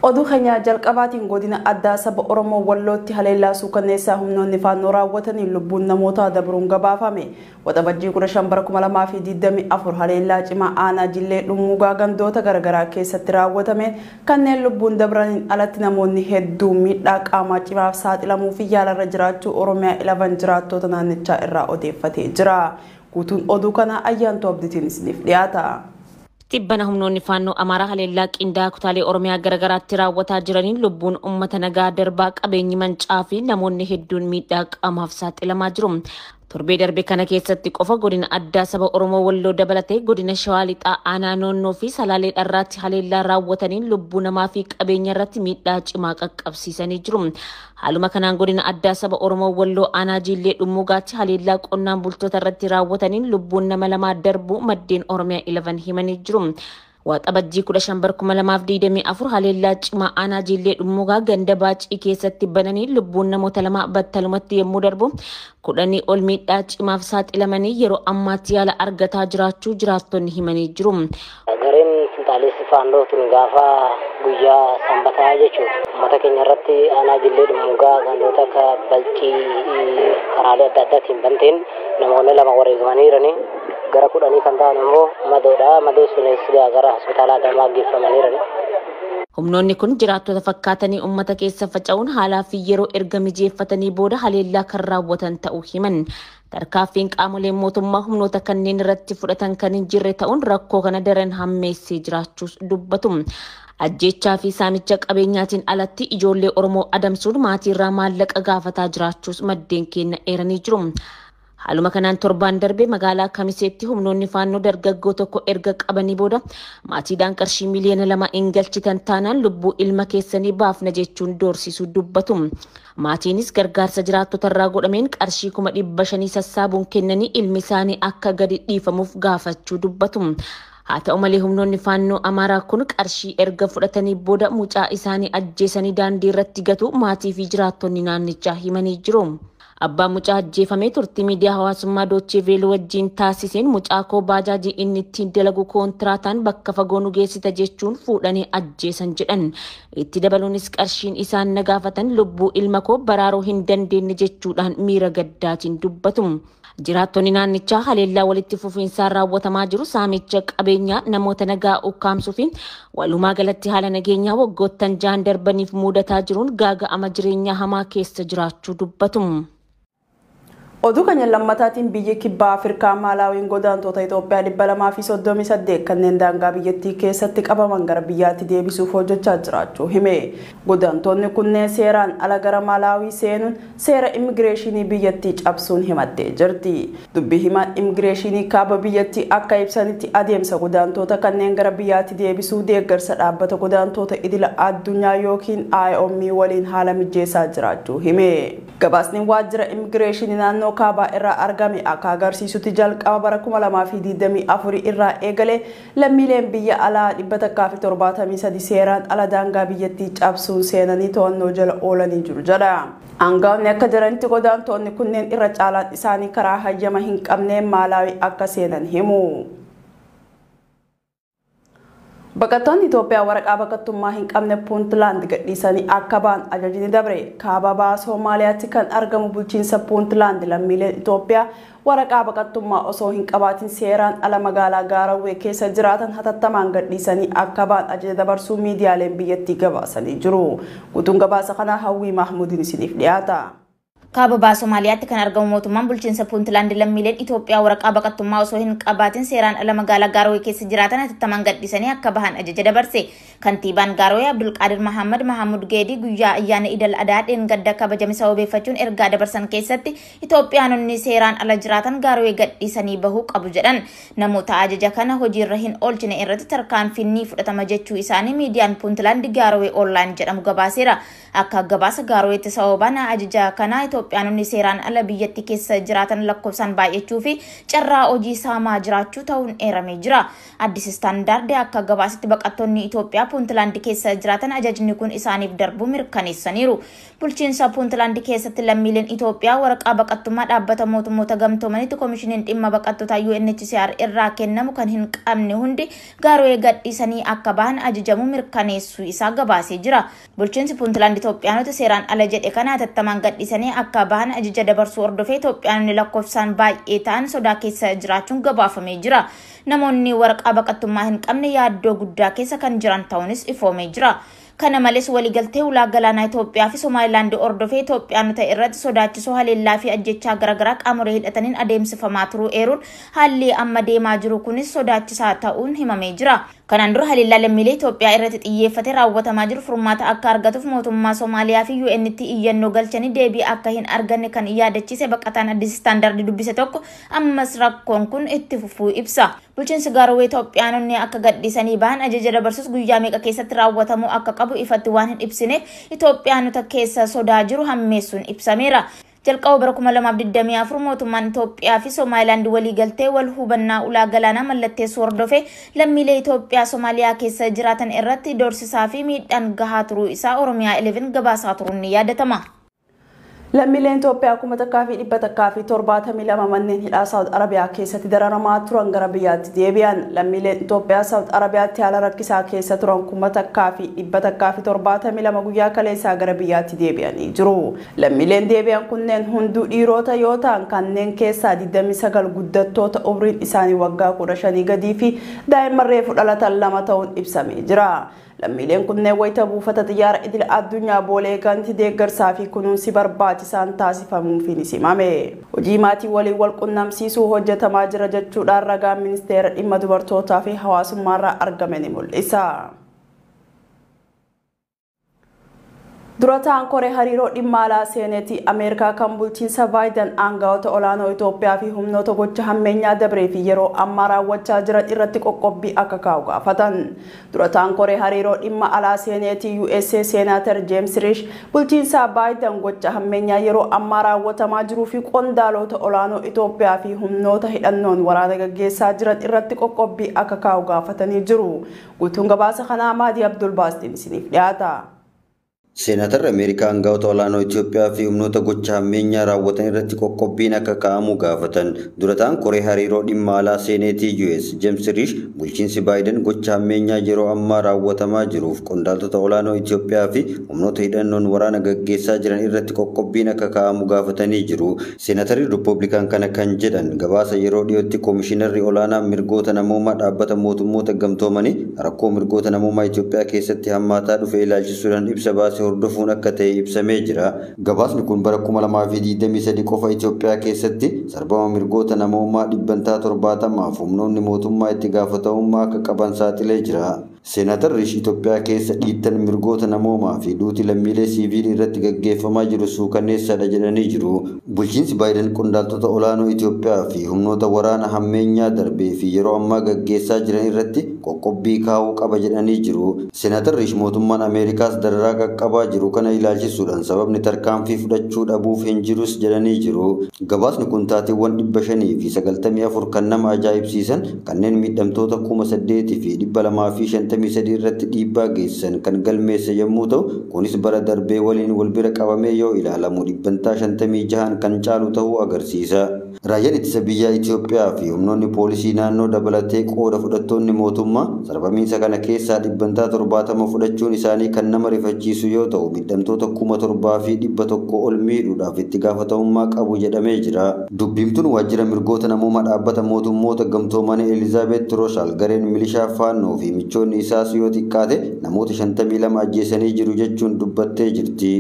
Oduu keenya jalqabaatiin godina addaa saba Oromoo Wallootti haleellaa suukanneessaa humnoonni faannoo raawwataniin lubbuun namoota dabruun gabaafame. Waxabajjii 15 bara 2024 haleellaa cimaa aanaa Jillee Dhummuugaa gandoota garaagaraa keessatti raawwatameen kanneen lubbuun dabraniin alatti namoonni hedduun miidhaa qaamaa cimaaf saaxilamuu fi yaalarra jiraachuu Oromiyaa 11 jiraattota naannichaa irraa odeeffatee jira. Guutuun oduu kanaa Ayyaantuu Abdiitiin isiniif dhiyaata. Tibbana humnoonni faannoo Amaaraa haleellaa qindaa'aa kutaalee Oromiyaa garaagaraatti raawwataa jiraniin lubbuun uummata nagaa darbaa, qabeenyi mancaa fi namoonni hedduun miidhaa qaamaaf saaxilamaa jiru. Torbee darbe kana keessatti qofa godina addaa saba Oromoo Walloo dabalatee godina Shawaa Lixaa aanaa Noonnoo fi Salaalee Dharraatti haleellaa raawwataniin lubbuu namaa fi qabeenya irratti miidhaa cimaa qaqqabsiisanii jiru. Haaluma kanaan godina addaa saba Oromoo Walloo aanaa Jiillee Dhummuugaatti haleellaa qonnaan bultoota irratti raawwataniin lubbuun nama lamaa darbuu maddeen Oromiyaa 11 himanii jiru. Waxabajjii 15 bara 2024 haleellaa cimaa aanaa Jiillee Dhummuugaa ganda Baacii keessatti bananii lubbuun namoota lama battalumatti yommuu darbu 10 ol miidhaa cimaaf saaxilamanii yeroo ammaatti yaala argataa jiraachuu jiraattonni himanii jiru. Gareen finxaalessi faannoo tun gaafa guyyaa sanbataa jechuudha. Uummata keenya irratti aanaa Jillee Dhummuugaa gandoota akka Balcii karaalee adda addaatiin banteen namoonni lama wareegamanii jiranii. Gara 10 kan ta'an immoo madoodha. Madoo sunis gara hospitaala Adamaa geeffamanii jiran. Humnoonni kun jiraattota fakkaatanii uummata keessa faca'uun haalaa fi yeroo erga mijeeffatanii booda haleellaa kan raawwatan ta'uu himan. Tarkaanfiin qaamoleen mootummaa humnoota kanneen irratti fudhatan kan hin jirre ta'uun rakkoo kana daran hammeessee jiraachuus dubbatu. Ajjeechaa fi saamicha qabeenyaatiin alatti ijoollee Oromoo adamsuun maatiirraa maallaqa gaafataa jiraachuus maddeen keenya eeranii jiru. Haaluma kanaan torbaan darbe magaalaa Kamiseetti humnoonni faannoo dargaggoo tokko erga qabanii booda maatiidhaan qarshii 2 miliyoona hin galchitan taanaan lubbuu ilma keessanii baafna jechuun doorsisuu dubbatu. Maatiinis gargaarsa jiraattota irraa godhameen qarshii 500,000 sassaabuun kennanii ilmi isaanii akka gadi dhiifamuuf gaafachuu dubbatu. Haa ta'u malee humnoonni faannoo Amaaraa kun qarshii erga fudhatanii booda mucaa isaanii ajjeesanii daandii irratti gatu maatii fi jiraattonni naannichaa himanii jiru. Abbaan mucaa ajjeefamee turtii miidiyaa hawaasummaa Doochee Veeloo wajjin taasiseen mucaa koo baajaajii inni ittiin dalagu koontiraataan bakka fagoo nu geessita jechuun fuudhanii ajjeesan jedhan. Itti dabaluunis qarshiin isaan na gaafatan lubbuu ilma koo baraaruu hin dandeenye jechuudhaan miira gaddaatiin dubbatu. Jiraattonni naannichaa haleellaa walitti fufiinsaan raawwatamaa jiru saamicha qabeenyaa namoota nagaa ukkaamsuu fi walumaa galatti haala nageenyaa waggoottan 6 darbaniif mudataa jiruun gaaga'ama jireenyaa hamaa keessa jiraachuu dubbatu. Oduu keenya lammataatiin biyyi kibbaa Afrikaa Maalaawiin godaantota Itoophiyaa 238 kanneen daangaa biyyattii keessatti qabaman gara biyyaatti deebisuuf hojjechaa jiraachuu hime. Godaantonni kunneen seeraan ala gara Maalaawii seenuun seera immigireeshinii biyyattii cabsuun himattee jirti. Dubbii himaan immigireeshinii kaaba biyyattii akka ibsanitti adeemsa godaantota kanneen gara biyyaatti deebisuu deeggarsa dhaabbata godaantota idila addunyaa yookiin IOM waliin haala mijeessaa jiraachuu hime. Gabaasni waajjira immigireeshinii naannoo kaabaa irraa argame akka agarsiisutti jalqaba bara 2024 irraa eegale lammiileen biyya alaa 173 seeraan ala daangaa biyyattii cabsuun seenanii to'annoo jala oolanii jiru jedha. Aangaa'onni akka jiranitti godaantonni kunneen irra caalaan isaanii karaa hayyama hin qabneen Maalaawii akka seenan himu. Baqattoonni Itoophiyaa waraqaa baqattummaa hin qabne Puuntlaand gadhiisanii akka ba'an ajajni dabre. Kaaba baha Soomaaliyaatti kan argamu bulchiinsa Puuntlaand lammiileen Itoophiyaa waraqaa baqattummaa osoo hin qabaatin seeraan ala magaalaa Gaarawwee keessa jiraatan hatattamaan gadhiisanii akka ba'an ajaja dabarsuu miidiyaaleen biyyattii gabaasanii jiru. Guutuun gabaasa kanaa Hawwii Mahmuudiin isiniif dhiyaata. Kaaba baha Somaaliyaatti kan argamu mootummaan bulchiinsa Puuntlaand lammiileen Itoophiyaa waraqaa baqattummaa osoo hin qabaatin seeraan ala magaalaa Gaarowee keessa jiraatan hatattamaan gadhiisanii akka bahan ajaja dabarse. Kantiibaan Gaarowee Abdulqaadir Mahammad Mahamud Geedii guyyaa ayyaana Idal Adaa dheengadda kabajame sababeeffachuun ergaa dabarsan keessatti Itoophiyaanonni seeraan ala jiraatan Gaarowee gadhiisanii bahuu qabu jedhan. Namoota ajaja kana hojiirra hin oolchine irratti tarkaanfiin ni fudhatama jechuu isaanii miidiyaan Puuntlaand Gaarowee Online jedhamu gabaaseera. Akka gabaasa Gaaroweetti sababaan ajaja kana Itoophiyaanonni seeraan ala biyyattii keessa jiraatan lakkoofsaan baay'achuu fi carraa hojii saamaa jiraachuu ta'uun eeramee jira. Addis Istaandaard akka gabaasitti baqattoonni Itoophiyaa Puuntlaand keessa jiraatan ajajni kun isaaniif darbuu mirkaneessaniiru. Bulchiinsa Puuntlaand keessatti lammiileen Itoophiyaa waraqaa baqattummaa dhaabbata mootummoota gamtoomanitti koomishiniin dhimma baqattootaa UNHCR irraa kennamu kan hin qabne hundi Gaarowee gadhiisanii akka bahan ajajamuu mirkaneessuu isaa gabaasee jira. Bulchiinsi Puuntlaand Itoophiyaanota seeraan ala jedhe kana hatattamaan gadhiisanii akka bahan ajaja dabarsuu hordofee Itoophiyaanonni lakkoofsaan baay'ee ta'an sodaa keessa jiraachuun gabaafamee jira. Namoonni waraqaa baqattummaa hin qabne yaaddoo guddaa keessa kan jiran ta'uunis ifoomee jira. Kana malees waliigaltee ulaa galaanaa Itoophiyaa fi Somaalilaand hordofee Itoophiyaanota irratti sodaachisoo haleellaa fi ajjechaa garaagaraa qaamolee hidhataniin adeemsifamaa turuu eeruun haalli amma deemaa jiru kunis sodaachisaa ta'uun himamee jira. Kanaan dura haleellaa lammiilee Itoophiyaa irratti xiyyeeffatee raawwatamaa jiru furmaata akka argatuuf mootummaa Somaaliyaa fi UN'tti iyyannoo galchanii deebii akka hin arganne kan yaadachiise baqataan Addis Istaandaard dubbise tokko ammas rakkoon kun itti fufuu ibsa. Bulchiinsi Gaarowee Itoophiyaanonni akka gadhiisanii bahan ajaja dabarsus guyyaa meeqa keessatti raawwatamuu akka qabu ifatti waan hin ibsineef Itoophiyaanota keessa sodaa jiru hammeessuun ibsameera. Jalqaba bara 2024 mootummaan Itoophiyaa fi Somaalilaand waliigaltee wal hubannaa ulaa galaanaa mallatteessuu hordofee lammiilee Itoophiyaa Somaaliyaa keessa jiraatan irratti doorsisaa fi miidhaan gahaa turuu isaa Oromiyaa 11 gabaasaa turuun ni yaadatama. Lammiileen Itoophiyaa 1172 manneen hidhaa Saawud Arabiyaa keessatti dararamaa turan gara biyyaatti deebi'an. Lammiileen Itoophiyaa Saawud Arabiyaatti haala rakkisaa keessa turan 1172 guyyaa kaleessaa gara biyyaatti deebi'anii jiru. Lammiileen deebi'an kunneen hunduu dhiirota yoo ta'an kanneen keessaa 29 guddattoota umriin isaanii waggaa 15 gadii fi daa'imman reefu dhalatan 2 ta'uun ibsamee jira. Lammiileen kunneen wayita buufata xiyyaara idil addunyaa Boolee Ganti deeggarsaa fi kunuunsi barbaachisaan taasifamuufiin simame. Hojii maatii waliin wal qunnamsiisuu hojjetamaa jira jechuudhaan ragaan ministeera dhimma dubartootaa fi hawaasummaarraa argame ni mul'isa. Dura ta'an koree hariiroo dhimma alaa seeneetii Ameerikaa kan bulchiinsa Baayiden aangawoota olaanoo Itoophiyaa fi humnoota gocha hammeenyaa dabree fi yeroo ammaa raawwachaa jiran irratti qoqqobbii akka kaa'u gaafatan. Dura ta'an koree hariiroo dhimma alaa seeneetii USA Seenaatar James Risch bulchiinsa Baayiden gocha hammeenyaa yeroo ammaa raawwatamaa jiruu fi qondaalota olaanoo Itoophiyaa fi humnoota hidhannoon waraana gaggeessaa jiran irratti qoqqobbii akka kaa'u gaafatanii jiru. Guutuun gabaasa kanaa Maadii Abdul Baastiin isiniif dhiyaata. Seenaatarri Ameerikaa aangawoota olaanoo Itoophiyaa fi humnoota gocha hammeenyaa raawwatan irratti qoqqobbiin akka kaa'amu gaafatan. Dura ta'an koree hariiroo dhimma alaa seeneetii US James Risch bulchiinsi Baayiden gocha hammeenyaa yeroo ammaa raawwatamaa jiruuf qondaaltota olaanoo Itoophiyaa fi humnoota hidhannoon waraana gaggeessaa jiran irratti qoqqobbiin akka kaa'amu gaafatanii jiru. Seenaatarri Ripooblikaan kana kan jedhan gabaasa yeroo dhiyootti koomishinarri olaanaa mirgoota namoomaa dhaabbata mootummoota gamtoomanii rakkoo mirgoota namoomaa Itoophiyaa keessatti hammaataa dhufe ilaalchisuudhaan ibsa baase hordofuun akka ta'e ibsamee jira. Gabaasni kun bara 2023 qofa Itoophiyaa keessatti sarbama mirgoota namoomaa 70% humnoonni mootummaa itti gaafatamummaa akka qaban saaxilee jira. Seenaatar Risch Itoophiyaa keessa dhiittan mirgoota namoomaa fi duuti lammiilee siiviilii irratti gaggeeffamaa jiru suukanneessaadha jedhanii jiru. Bulchiinsi Baayiden qondaaltota olaanoo Itoophiyaa fi humnoota waraana hammeenyaa darbee fi yeroo ammaa gaggeessaa jiran irratti qoqqobbii kaa'uu qaba jedhanii jiru. Seenaatar Risch mootummaan Ameerikaas dararaa qaqqabaa jiru kana ilaalchisuudhaan sababni tarkaanfii fudhachuu dhabuuf hin jirus jedhanii jiru. Gabaasni kun taateewwan 594 kan nama ajaa'ibsiisan kanneen miidhamtoota 8253 irratti dhiibbaa geessisan kan galmeesse yommuu ta'u, kunis bara darbee waliin wal bira qabamee yoo ilaalamu 56% kan caalu ta'uu agarsiisa. Raayyaan ittisa biyyaa Itoophiyaa fi humnoonni poolisii naannoo dabalatee qooda fudhattoonni mootummaa sarbamiinsa kana keessaa 70% fudhachuun isaanii kan nama rifachiisu yoo ta'u, miidhamtoota 7100 ol miidhuudhaaf itti gaafatamummaa qabu jedhamee jira. Dubbiimtuun waajjira mirgoota namoomaa dhaabbata mootummoota gamtoomanii Elizaabeet Tiroshaal gareen milishaa Faannoo fi michoonni isaas yoo xiqqaate namoota 52 ajjeesanii jiru jechuun dubbattee jirti.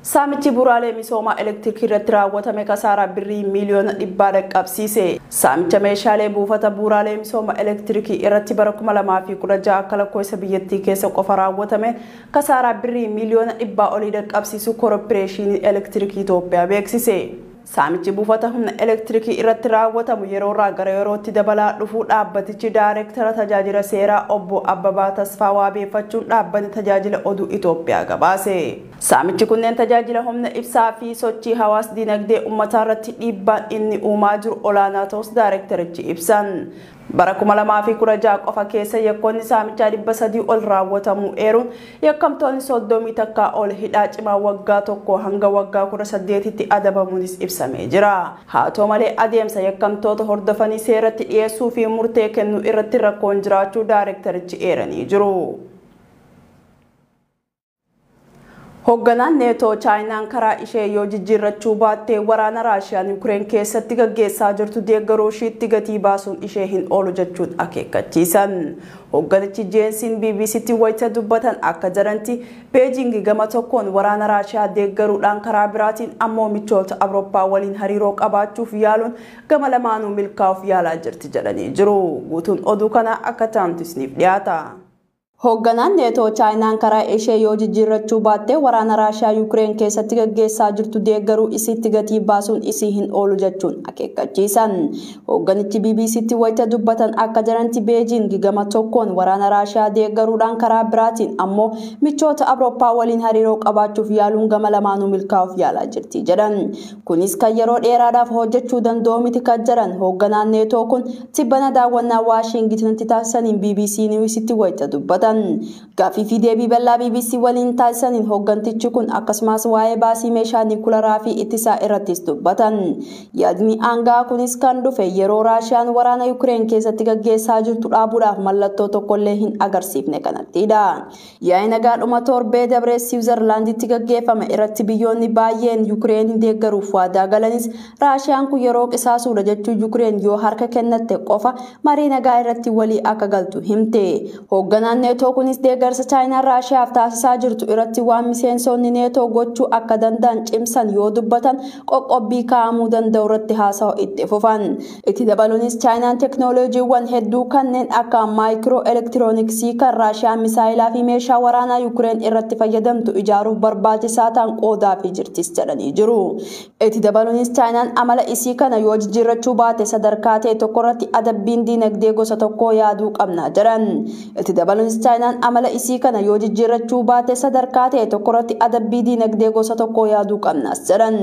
Saamichi bu'uuraalee misoomaa elektirikii irratti raawwatame kasaaraa birrii miiliyoona 100 dhaqqabsiise. Saamicha meeshaalee buufata bu'uuraalee misoomaa elektirikii irratti bara 2016 akka lakkoofsa biyyattii keessa qofa raawwatame kasaaraa birrii miiliyoona 100 olii dhaqqabsiisu Koorporeeshinii Elektirikii Itoophiyaa beeksise. Saamichi buufata humna elektirikii irratti raawwatamu yeroo irraa gara yerootti dabalaa dhufuu dhaabbatichi daayireektara tajaajila seeraa obbo Abbabaa Tasfaa waabeeffachuun dhaabbanni tajaajila oduu Itoophiyaa gabaase. Saamichi kunneen tajaajila humna ibsaa fi sochii hawaas dinagdee uummataa irratti dhiibbaan inni uumaa jiru olaanaa ta'us daayireektarichi ibsan. Bara 2016 qofa keessa yakkoonni saamichaa 300 ol raawwatamuu eeruun yakkamtoonni 31 ol hidhaa cimaa waggaa 1 hanga waggaa 18tti adabamuunis ibsamee jira. Haa ta'u malee adeemsa yakkamtoota hordofanii seeratti dhiyeessuu fi murtee kennuu irratti rakkoon jiraachuu daayireektarichi eeranii jiru. Hoogganaan Neetoo Chaayinaan karaa ishee yoo jijjiirrachuu baattee waraana Raashiyaan Yukireen keessatti gaggeessaa jirtu deeggaruu ishiitti gatii baasuun ishee hin oolu jechuun akeekkachiisan. Hoogganichi Jeensiin BBCtti wayita dubbatan akka jedhanitti Beejing gama tokkoon waraana Raashiyaa deeggaruudhaan karaa biraatiin ammoo michoota Awurooppaa waliin hariiroo qabaachuuf yaaluun gama lamaanuu milkaa'uuf yaalaa jirti jedhanii jiru. Guutuun oduu kanaa akka taantu isiniif dhiyaata. Hoogganaan Neetoo Chaayinaan karaa ishee yoo jijjiirrachuu baattee waraana Raashiyaa Yukireen keessatti gaggeessaa jirtu deeggaruu isiitti gatii baasuun isii hin oolu jechuun akeekkachiisan. Hoogganichi BBCtti wayita dubbatan akka jedhanitti Beejiing gama tokkoon waraana Raashiyaa deeggaruudhaan karaa biraatiin ammoo michoota Awurooppaa waliin hariiroo qabaachuuf yaaluun gama lamaanuu milkaa'uuf yaalaa jirti jedhan. Kunis kan yeroo dheeraadhaaf hojjechuu danda'u miti kan jedhan hoogganaan Neetoo kun tibbana daawwannaa Waashingitanitti taasisaniin BBC Newsitti wayita dubbatan. Gaaffii fi deebii bal'aa BBC waliin taasisaniin hooggantichi kun akkasumas waa'ee baasii meeshaa niwukilaraa fi ittisaa irrattis dubbatan. Yaadni aangaa kunis kan dhufe yeroo Raashiyaan waraana Yukireen keessatti gaggeessaa jirtu dhaabuudhaaf mallattoo tokkollee hin agarsiifne kanattidha. Yaa'ii nagaa dhuma torbee dabree Siwiizerlaanditti gaggeeffame irratti biyyoonni baay'een Yukireen deeggaruuf waadaa galanis Raashiyaan kun yeroo qisaasuudha jechuun Yukireen yoo harka kennatte qofa marii nagaa irratti walii akka galtu himte. Hoogganaan Neetoo kunis deeggarsa Chaayinaan Raashiyaaf taasisaa jirtu irratti waan miseensonni Neetoo gochuu akka danda'an cimsan yoo dubbatan qoqqobbii kaa'amuu danda'u irratti haasa'u itti fufan. Itti dabaluunis Chaayinaan teeknooloojiiwwan hedduu kanneen akka maayikiroo elektirooniksii kan Raashiyaan misaayilaa fi meeshaa waraanaa Yukireen irratti fayyadamtu ijaaruuf barbaachisaa ta'an qoodaafii jirtis jedhanii jiru. Itti dabaluunis Chaayinaan amala isii kana yoo jijjiirrachuu baate sadarkaa ta'e tokkorratti adabbiin diinagdee gosa tokkoo yaaduu qabna jedhan. Itti dabaluunis Chaayinaan amala isii kana yoo jijjiirrachuu baate sadarkaa ta'e tokkorratti adabbii diinagdee gosa tokkoo yaaduu qabnas jedhan.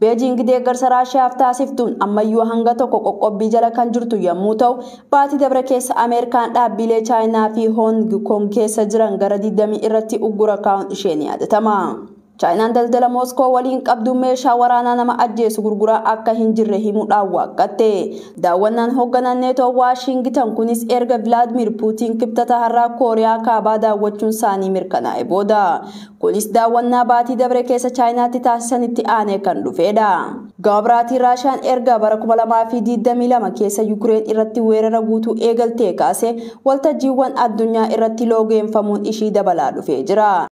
Beejiing deeggarsa Raashiyaaf taasiftuun ammayyuu hanga tokko qoqqobbii jala kan jirtu yommuu ta'u, baatii dabre keessa Ameerikaan dhaabbilee Chaayinaa fi Hoong Koong keessa jiran gara 20 irratti uggura kaa'uun ishee ni yaadatama. Chaayinaan daldala Mooskoo waliin qabdu meeshaa waraanaa nama ajjeesu gurguraa akka hin jirre himuudhaan waakkatte. Daawwannaan hoogganaan Neetoo Waashingitan kunis erga Vilaadimir Puutiin kibxata har'aa Kooriyaa Kaabaa daawwachuun isaanii mirkanaa'e booda. Kunis daawwannaa baatii dabre keessa Chaayinaatti taasisanitti aanee kan dhufedha. Gama biraatiin Raashiyaan erga bara 2022 keessa Yukireen irratti weerara guutuu eegaltee kaasee waltajjiiwwan addunyaa irratti loogeenfamuun ishii dabalaa dhufee jira.